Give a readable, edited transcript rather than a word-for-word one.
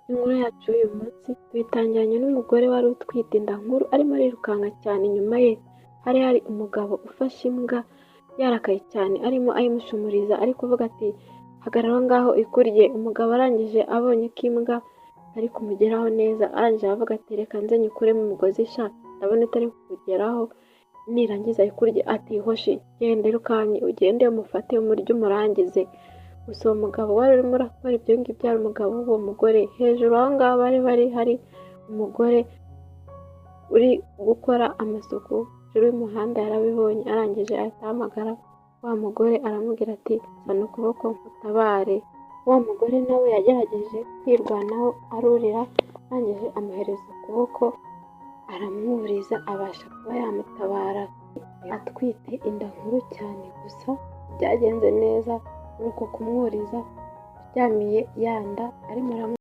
Inkuru yacu y'uyu munsi tuyitangiranye n'umugore wari utwite inda nkuru, arimo arirukanka cyane. Inyuma ye hari hari umugabo ufashe imbwa yarakaye cyane, arimo ayimushumuriza, ari kuvuga ati: "Hagarara aho ngaho ikurye." Umugabo arangije abonye ko imbwa itari kumugeraho neza, arangije aravuga ati: "Reka nze nyikuremo umugozi sha, ndabona itari kukugeraho, nirangiza ikurye." Ati: "Hoshi, genda, irukanke ugende umufate umurye umurangize." Gusa uwo mugabo wari urimo urakora ibyo ngibyo ari umugabo w'uwo mugore. Hejuru aho ngaho bari bari hari umugore uri gukora amasuku hejuru y'umuhanda, yarabibonye, arangije ahita ahamagara wa mugore, aramubwira ati: "Zana ukuboko nkutabare." Wa mugore nawe yagerageje kwirwanaho, arurira, arangije amuhereza ukuboko aramwuriza, abasha kuba yamutabara. Atwite inda nkuru cyane, gusa byagenze neza muri uko kumwuriza, aryamiye ya nda arimo.